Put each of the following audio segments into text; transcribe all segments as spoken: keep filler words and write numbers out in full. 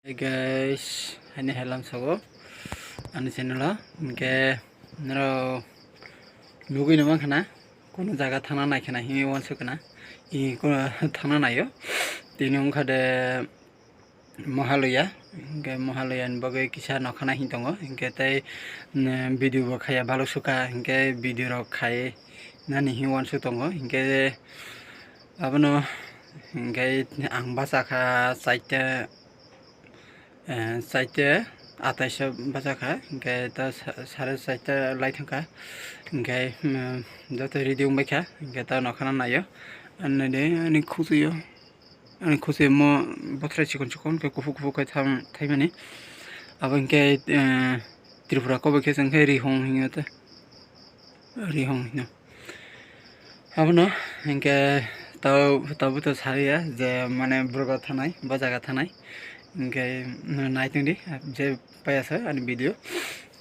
Hey guys, haini helam sabo ani channel o, hinkhe norok nugwi no mankha na, kono jaga thangna nai khana himwi uansuk khana, i kono thangna naio. Tini wngkha de Mohalaya, hinkhe Mohalaya ni bagwi kisa nokha nai hin tongo, hinkhe tei, mm, video bo khaiya baluk sukha, hinkhe video rok khai nani hin uansuk tongo, hinkhe abono hinkhe ang bachakha chaita. Eh, chaita atais o bachakha, hinkhe ta sa-, sare chaita lai thangkha, hinkhe, mm, joto ready wngbaikha, hinkhe ta nokhana naio, ani de, ani khusuyo, ani khusuyo mo bothrai chikon chikon khe kuphur kuphur khe tham-, thaimani, abo hinkhe, eh, Tripura kobo khe chwng khe rihong hinyo ta, rihong hino. Abono hinkhe tabo, tabo to sariya je mane borok thanai, bo jaga thanai. Hinkhe naitongdi je paiya sa ani video.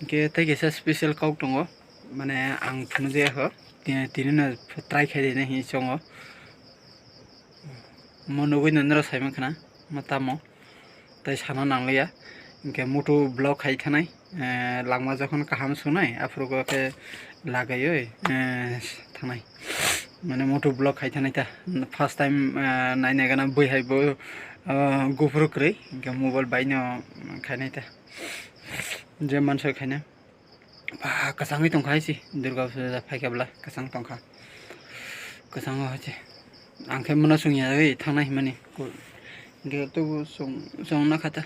Hinkhe tei kaisa special kok tongo, mane ang phunukjaya kho, tini, tini no try khaidi hinwi chongo. Mo nugwi no norok saimankha na, mo tamo. Tei sana nangliya, hinkhe moto vlog khai thanai, eh, langma jokhon kaham sunai, aphuru khe lagaioi, eh, thanai. Mane moto vlog khai thanai ta, first time, eh, naina gana bui hai bo, eh, gopro kwrwi, hinkhe mobile bai no khainai ta, je mansa khaina. Ba, kwchangwi tongkha hai se, Durga Puja phaikha bwla, kwchang tongkha. Kwchango hai se. Ang khe mano chwngya wi thangnai hwnmani. Hinkhe tobo chwng, chwng nakha ta.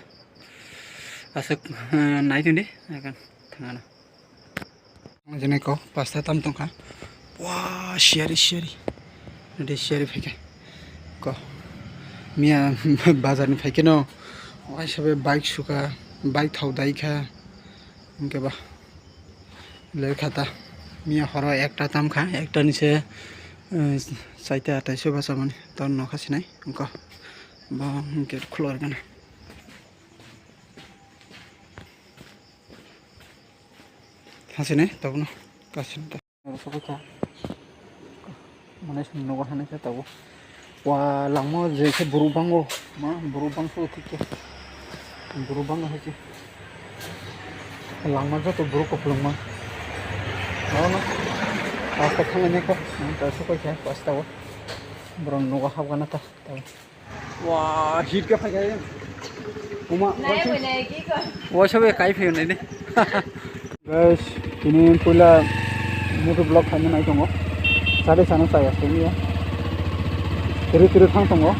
Aswk, eh, nai tongdi, thangano. Ang jene ko pasta tam tongkha. Wa, siyari, siyari. Nade siyari phaikha. Ko. Miya bazar ni phaikhe no. Waisa be bike sukha, bike thao daikha. Hinkhe ba lerkha ta. Miya horo ekta tamkha, ekta ni se, eh, chaita atais o bachamani. Ton nokha sinai, wngkha. Bo gate khulor gana. Hasine, tabukno. Kasine ta. Mane sum nogo hane khe tabuk. Wa langma je khe borok bango, ma borok bangso thik khe. Borok bango hai se. Langma joto borok koplongma. Nono. Pasta thangani ko, ta sokoi khe pasta o. Borok nogo habgana ta. Wa, hit khe phaikha. Uma, waisa be kai phaio nai de. Guys, tini puila moto vlog khaina nai tongo. Chale chana chaya tongya. Tiri tiri thang tongo.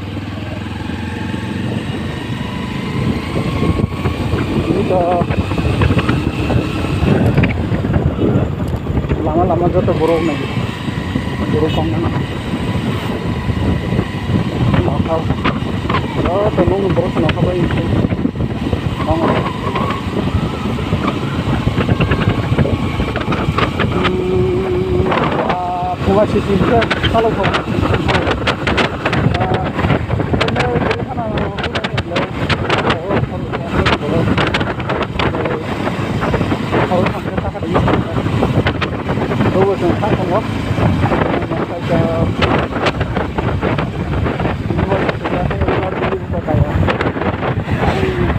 Tini to lama lama joto borok nai. Borok bangma. Nokha. Joto nokni borok se nokha bai se. Nokha. Hmm, ah, phunga sisi se salok thok. Ah, Abo chwng kha tongo.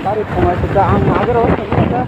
Gari thongnai sika ang agaro thangkha.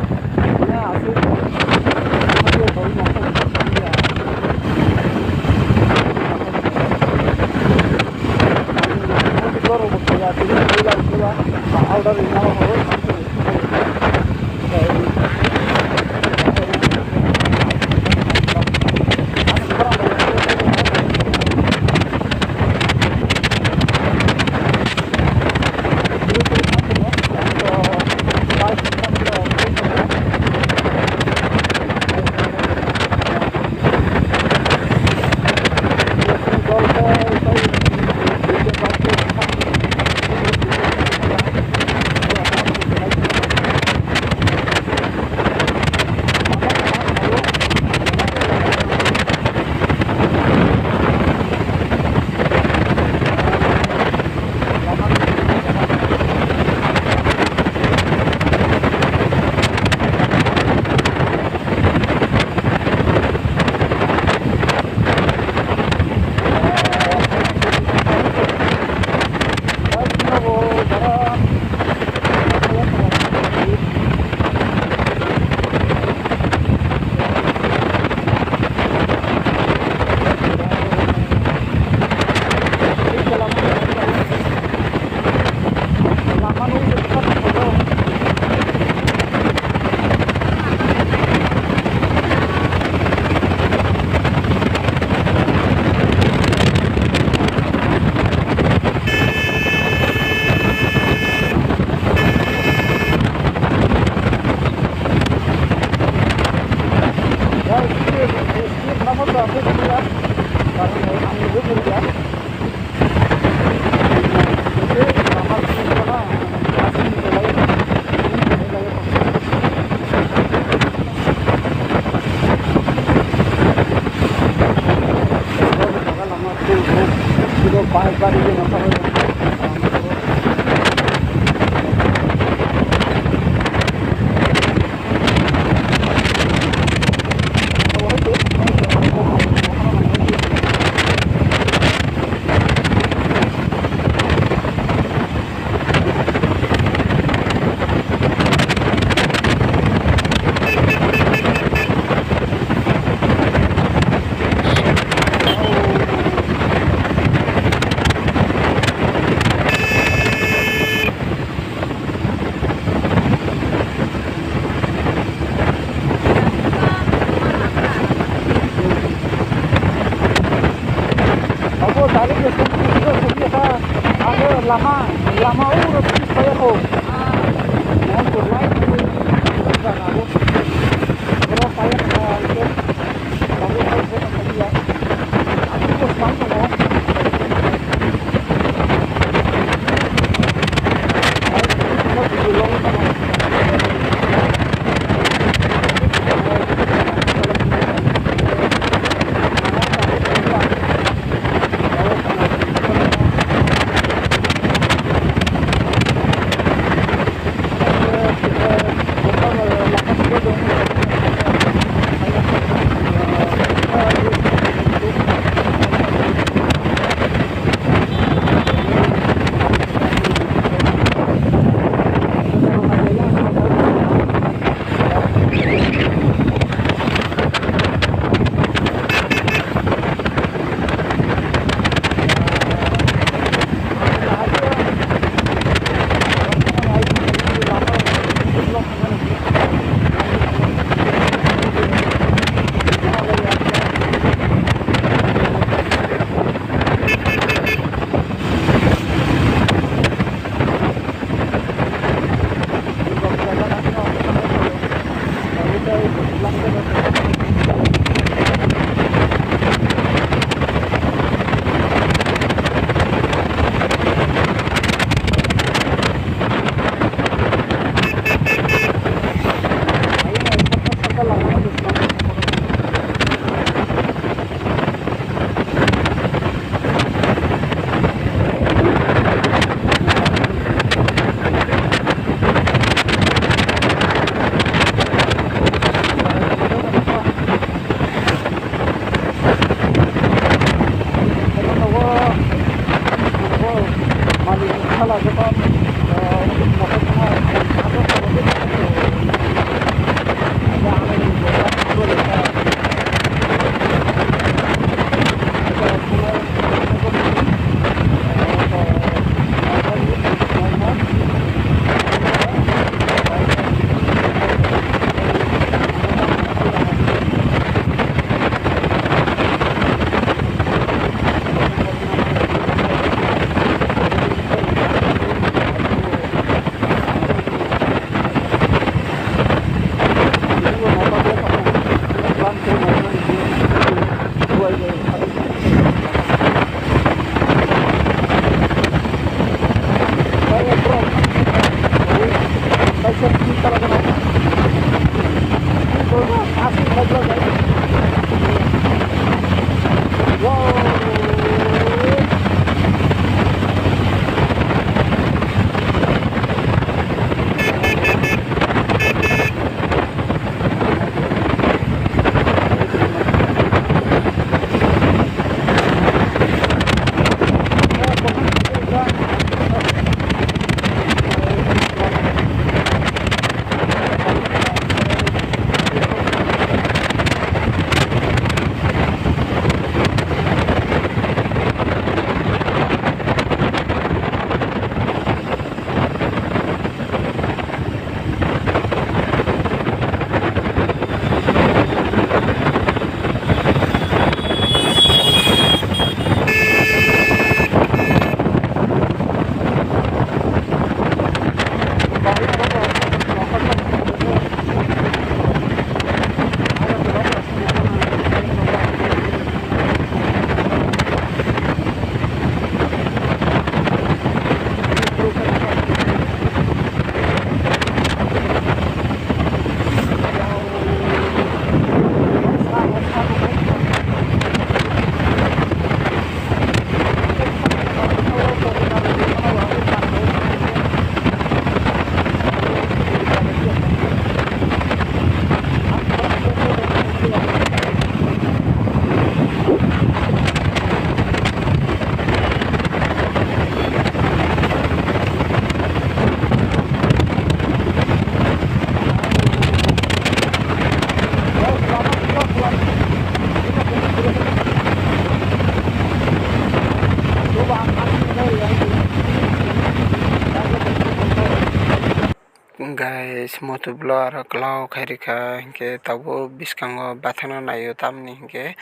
Guys, moto vlog aro kwlao khai rikha, hinkhe tabuk bwskango bathana naio, tamni hinkhe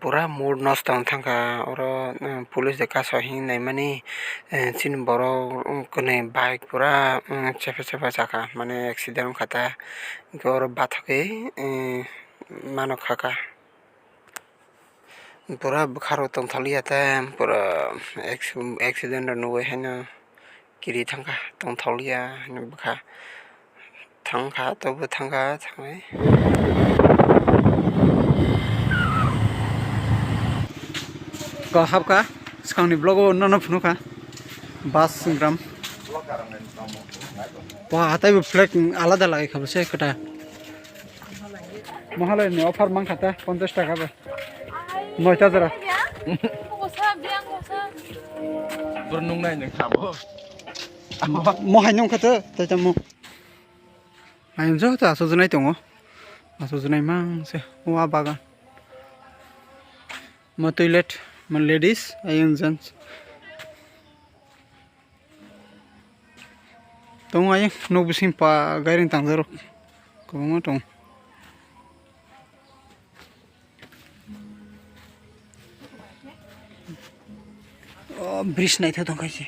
pura mood nosto wng thangkha. Oro, um, police de kaso himnaimani, eh, chini borok, um, kwnwi bike pura, um, chepha chepha chakha, mane accident wngkha ta, hinkhe oro bathogwi, um, mano khaka. Pura bwkha rok tongthokliya tei pura accident rok nugwi haino kiri thangkha, tongthokliya hinwi bwkha thangkha, tobo thangkha thangwi. Ko hapkha swkangni vlogo nono phunukha bus gram. Wah, hatai bo flag alada lagai kha bwse kwta. Mahalai ni offer mankha ta ponchash taka bai. Noita jora. Bor nung nai nung khabo. Mohai nung kha ta, tai tamo. Ayang jo ta aso junai tongo. Aso junai mang se wa bagan. Mo toilet, mo ladies, ayang gents. Tongo ayang, nok bising pa gairing tangjak rok kwbangma tongo. O bridge naithok tong kha se.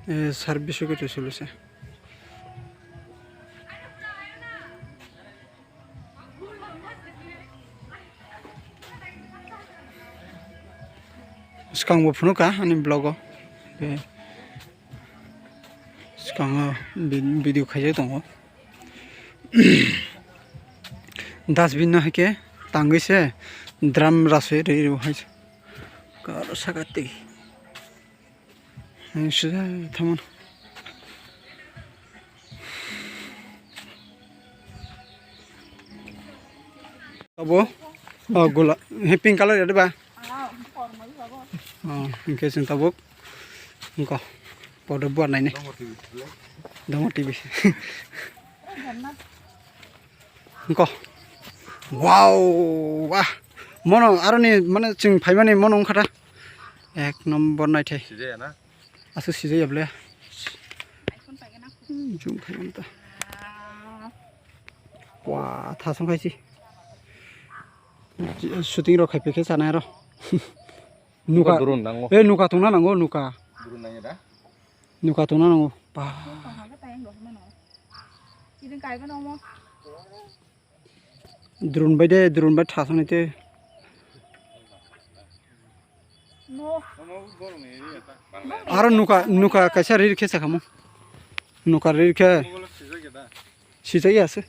Eh, service ko to solution. Swkang bo phunukha ani vlog o. Swkango vi-, video khaijak tongo. Dustbin no haikhe tangwi se drum raswi rwi rw hai. Kar saka twi. Ang sida thamon. Abo, oh, gula, he pink color ya, diba? Oh, hingke sing tabuk. Hingko, powder buat nai ne. Dongo T V. Hingko. Wow, wah. Mono, aroni, mane, chwng phaimani mono wngkha da. Ek nombor naithai. Sijaya na? Aswk sijaya ble. Zoom khaimani ta. Wah, thasung khaisi. Shooting rok khai pekhe chanai aro. Nuka. Drone nango. Eh, nuka tongna nango, nuka. Drone nangya da? Nuka tongna nango. Ba. Drone bai de, drone bai thasung nai te. Aro nuka, nuka kaisa rir khe sakhamu. Nuka rir khe. Sijak ya se.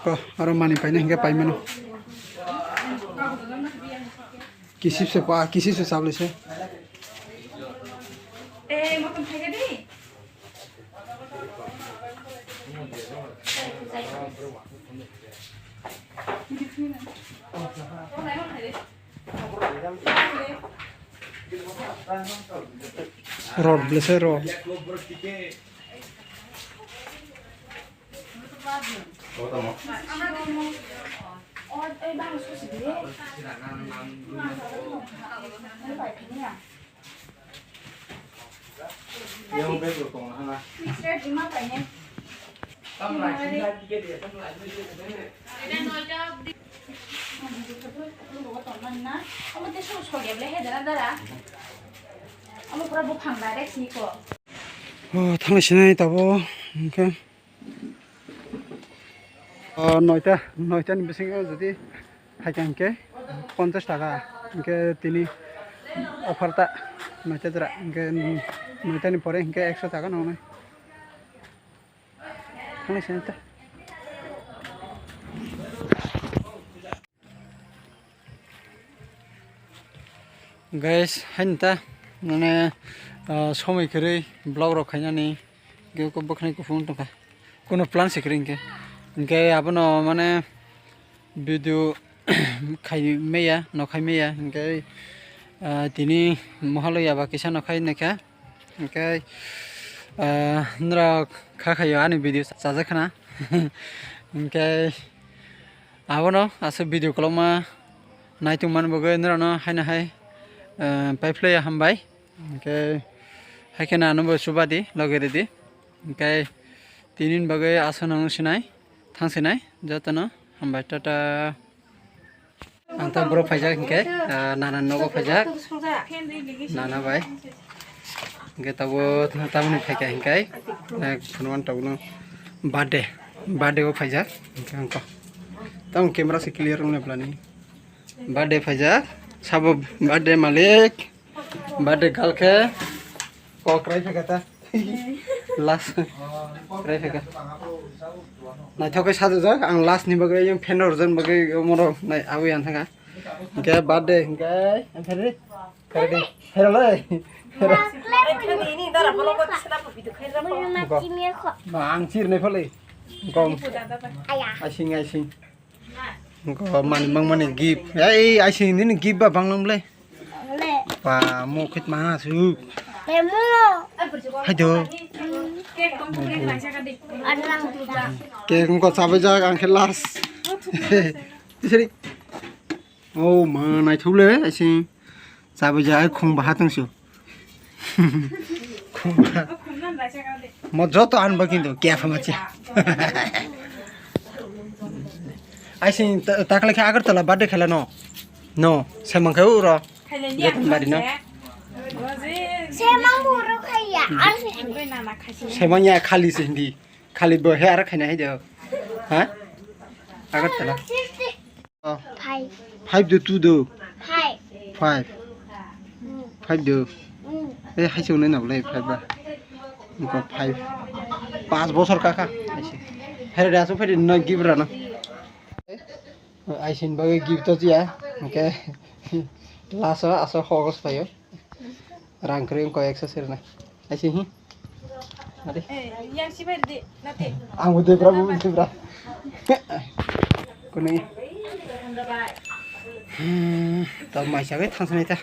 Ko, aro mani paina hingke paimano. Kisip se pa, kisip se sable se. Rod blese rod. Oh, thangsinai tabo, hingke. O, noita, noita ni bisingo jodi phaikha hingke ponchash taka, hingke tini offer ta Noita jora, hingke noita ni pore hingke ekso taka nongnai. Thangni sini ta. Guys, hain ta, mane, ah, somoi kwrwi vlog rok khainani, ge ko bwkhwnai kuphung tongkha. Kuno plan se kwrwi hwnkhe. Hwnkhe abono mane video khai maya, no khai maya, hwnkhe, ah, tini mohaloya ba kisa no khai naikha. Hwnkhe, ah, norok kha khaio ani video chajak khna. Hwnkhe, abono aswk video kolokma naitung man bagwi norokno haino hai, ah, paiphlaiya hambai. Hwnkhe, hai kheno ano bo chubadi, loge rwdi. Hwnkhe, tini ni bagwi aswk nang sinai, thang sinai, jotono hambai, tata. Ang ta borok phaijak hwnkhe, ah, nana nogo phaijak. Nana bai. Hwnkhe tabuk tamoni phaikha hwnkhe, eh, phunukmani tabukno birthday, birthday o phaijak. Hwnkhe ang kok. Tamo camera se clear wngna plani. Birthday phaijak. Sabo birthday malik. Birthday girl khe kok rai phaikha ta. Last. Rai phaikha. Naithok khe sajajak, ang last ni bagwi, yang fan rwjakni bagwi, omorok nai, abwi ang thangkha. Hwnkhe birthday, hwnkhe, ang khe ready. Khe ready. Hero le. Hero. Ang chirnai phale. Gom. Aising, aising. Gom, mani, mang mani gift. Ei, aising, nini gift ba banglang ble. Ba, mo khit ma su. Hai do. Cake wngkha chabaijak, ang khe last. Tisari. Oh, ma, naithok le, aising. Chabaijak, ai, khung baha tongsi. Khung baha. Mo joto anba kintu, kya phama che. Aising, ta-, takle khe Agartala birthday khaila no? No, semang khe uro. Joto bari no? Semang uro khaiya. Semang ya khali se hindi. Khali bo he ara khaina hai do. Ha? Agartala. Oh. Five. Five do, two do. Five. Five. Mm. Five do. Mm. Eh, hai se unai na bolai five ba. Ko five. Pas bosor kaka. Hai se. Here da su fere na give ra na. Aisin bagwi gift to jiya. Okay. Last o aso hogos payo. Rang kwrwi wngkha ekso sirna. Aisi hi. Adi. Eh, yang si bai di, nate. Ang bo debra, bo debra. Kuni. Hmm, to maisa bai thangsanai ta.